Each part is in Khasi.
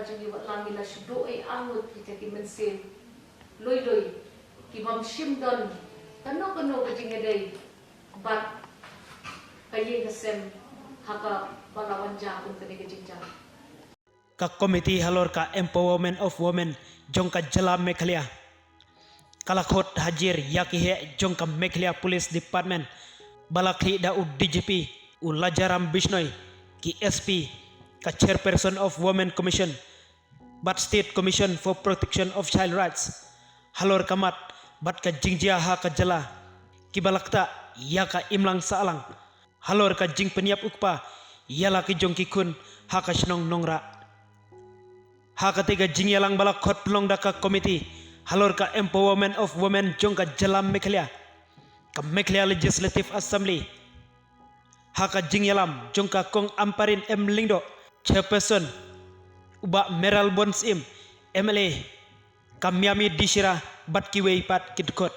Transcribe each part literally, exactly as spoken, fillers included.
Jong ngi wat la ngi la shu duh ei arngut kita ki mynsiem lui lui ki bym shym don kano kano ka jingïadei bad ka ïing ka sem ha kaba la wan jia kum kane ka jingjia. Ka komiti halor ka empowerment of women jong ka jylla Meghalaya ka la khot hajir ïa ki heh jong ka Meghalaya Police Department ba la khlieh da u D G P, u Lajaram Bishnoi, ki S P, ka Chairperson of Women Commission bad State Commission for Protection of Child Rights halor ka mat bad ka jingjia ha ka jylla kiba la ktah ïa ka imlang sahlang halor ka jingpynïap u kpa ïa la ki jong ki khun ha ka shnong Nongrah. Ha katei ka jingïalang ba la khot pynlong da ka komiti halor ka empowerment of women jong ka jylla Meghalaya, ka Meghalaya Legislative Assembly, ha ka jingïalam jong ka Kong Ampareen M Lyngdoh, Chairperson, u Bah Mayralborn Syiem, M L A, ka Miami D Shira bad kiwei pat ki dkhot.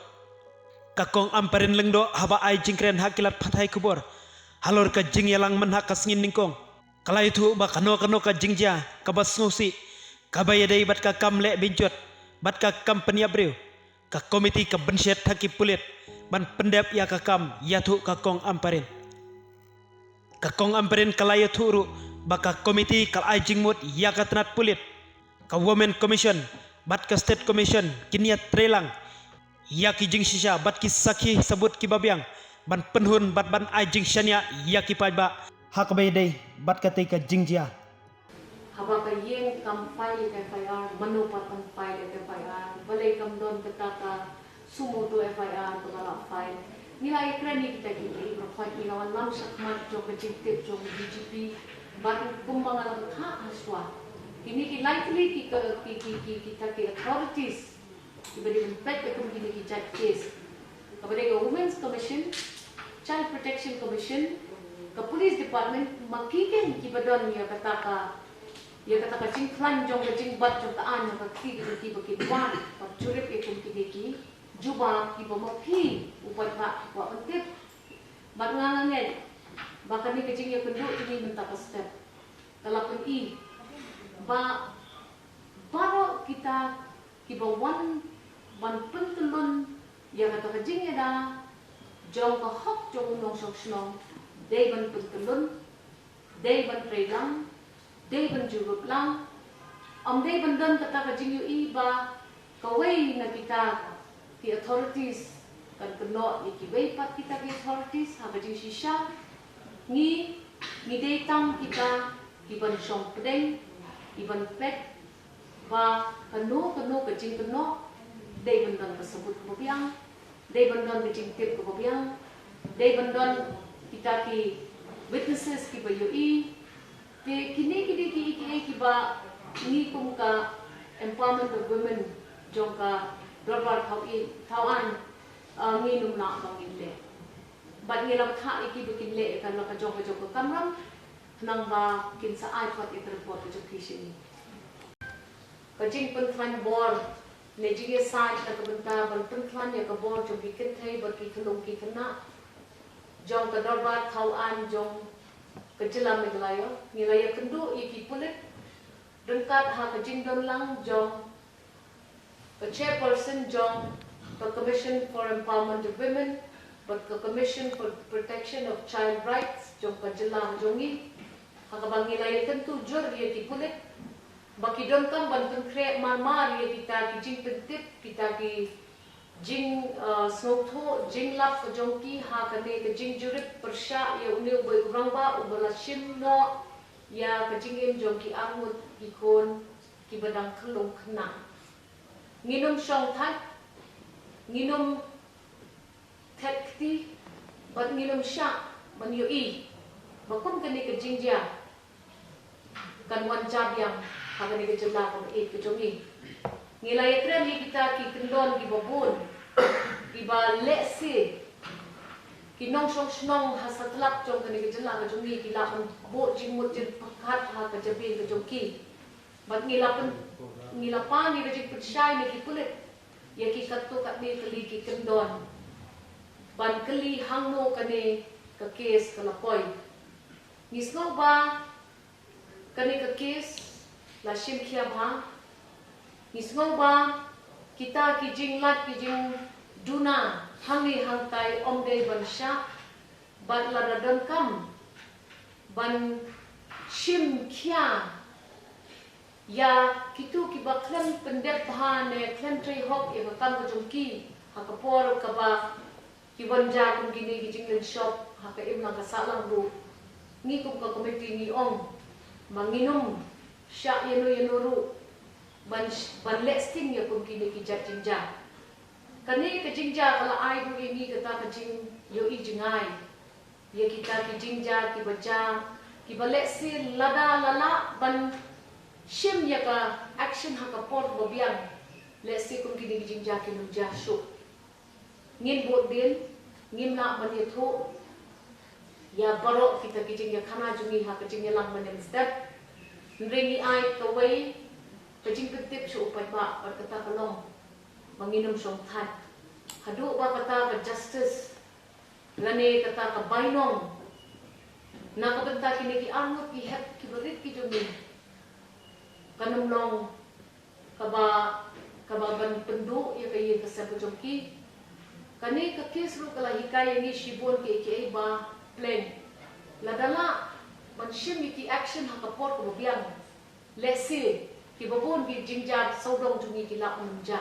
Ka Kong Ampareen Lyngdoh haba ai jingkren ha ki lad pathai khubor halor ka jingïalang mynha ka sngi nyngkong, ka la ïathuh ba kano kano ka jingjia kaba sngewsih kaba ïadei bad ka kam leh bynjot bad ka kam pynïap briew, ka komiti ka bynshet ha ki pulit ban pyndep ïa ka kam ïathuh ka Kong Ampareen. Ka Kong Ampareen ka la ïathuh ruh ba ka komiti ka la ai jingmut ïa ka tnat pulit, ka Women Commission bad ka State Commission kin ïatreilang ïa ki jingshisha bad ki sakhi sabut kiba biang ban pynhun bad ban ai jingshaniah ïa ki paidbah ha kaba ïadei bad katei ka jingjia. Haba ka ïing kam file ïa ka F I R, mano pat kam file ïa ka F I R, balei kam don kata ka suo motu F I R kaba la file. Ngi la ïakren ïa kita kiei kiei baroh, ngi la wan lam shakhmat jong ka jingtip jong D G P bad kumba nga la bthah hashwa, kine ki lai tylli ki, ki, ki, ki, kita ki authorities kiba dei ban peit ïa kum kine ki jait case, kaba dei ka Women's Commission, Child Protection Commission, ka Police Department, ma ki keiñ kiba don ïa kata ka, ïa kata ka jingkhlaiñ jong ka jingbat jong ka aiñ jong ka kti ka jong ki ba kin wad bad jurip ïa kum kine ki jubab kiba ma phi u paidbah kwah ban tip. Bad nga, nga ngeit ba kane ka jingïakynduh jong ngi mynta ka step ka la pyni ba baroh kita kiba wan ban pyntyllun ïa kata ka jingïada jong ka hok jong u nongshong shnong, dei ban pyntyllun, dei ban trei lang, dei ban jurip lang. Ym dei ban don kata ka jingïohi ba kawei na kita ki authorities kan kynnoh ïa kiwei pat kita ki authorities. Ha ka jingshisha ngi, ngi dei tang kita ki ban shong pdeng, ki ban peit ba kano kano ka jingkynnoh dei ban don ka sabut kaba biang, dei ban don ka jingtip kaba biang, dei ban don kita ki witnesses kiba ïohi. Te kine ki dei kiei kiei kiba ngi kum ka Empowerment of Women jong ka Dorbar Thaw Aiñ, Thaw Aiñ, ah, ngin ym lah ba ngin leh. Bad ngi la bthah ïa ki ba kin leh ïa ka la ka jong ka jong ka kamram, khnang ba kin sa ai pat ïa ka report ka jong ki sha ngi. Ka jingpynkhlaiñ bor ne jingïasaid na ka bynta ban pynkhlaiñ ïa ka bor jong ki kynthei bad ki khyllung ki khynnah jong ka Dorbar Thaw Aiñ jong ka jylla Meghalaya, ngi la ïakynduh ïa ki pulit ryngkat ha ka jingdon lang jong ka chairperson jong ka Commission for Empowerment of Women bad ka Commission for Protection of Child Rights jong ka jylla jong ngi, ha kaba ngi la ïakyntu jur ïa ki pulit ba ki donkam ban pynkhreh mar mar ïa kita ki jingpyntip, kita ki jing, uh, sngewthuh jinglap ka jong ki ha kane ka jingjurip pyrshah ïa une uba u rangbah uba la shim noh ïa ka jingim jong ki arngut ki khun kiba dang khyllung khynnah. Ngin ym shong thait, ngin ym thet kti bad ngin ym shah ban ïohi ba kum kane ka jingjia kan wan jia biang ha kane ka jylla kaba ïeit ka jong ngi. Ngi la ïakren ïa kita ki kyndon kiba bun kiba lehse ki nongshong shnong ha satlak jong kane ka jylla ka jong ngi ki la pynbuh jingmut jingpyrkhat ha ka jabieng ka jong ki. Bad ngi la pyn, ngi la pan ïa ka jingpynshai na ki pulit ïa ki katto katne tylli ki kyndon ban kylli hangno kane ka kes ka la poi. Ngi sngew ba kane ka kes La shim khia bha. Ngi sngew ba kita ki jinglait ki jingduna hangne hangtai ym dei ban shah, bad lada donkam ban shim khia ïa kitu kiba khlem pyndep bha ne khlem trei hok ïa ka kam ka jong ki ha ka por kaba ki wan ja kum kine ki jinglynshop ha ka imlang ka sahlang ruh. Ngi kum ka komiti ngi ong ba ngin ym shah ïano ïano ruh ban, ban leh sting ïa kum kine ki jait jingjia. Kane ka jingjia ka la ai ruh ïa ngi kata ka jingïohi jngai ïa kita ki jingjia kiba jia, kiba lehse lada la lah ban shim ïa ka action ha ka por ba biang, lehse kum kine ki jingjia kin ym jia shuh. Ngin bud dien, ngim lah ban ïathuh ïa baroh kita ki jingïakhana jong ngi ha ka jingïalang mynne mynstep. Hynrei ngi ai kawei ka jingpyntip sha u paidbah bad kata ka long ba ngin ym shong thait haduh ba kata ka justice lane kata ka bainong na ka bynta kine ki arngut ki hep kiba rit ki jong ngi kan ym long kaba, kaba ban pynduh ïa ka ïing ka sem ka jong ki. Kane ka case ruh ka la hikai ïa ngi shibun kiei kiei ba pleng, lada lah ban shim ïa ki action ha ka por kaba biang, lehse kiba bun ki jingjia sawdong jong ngi ki lah ban ym jia.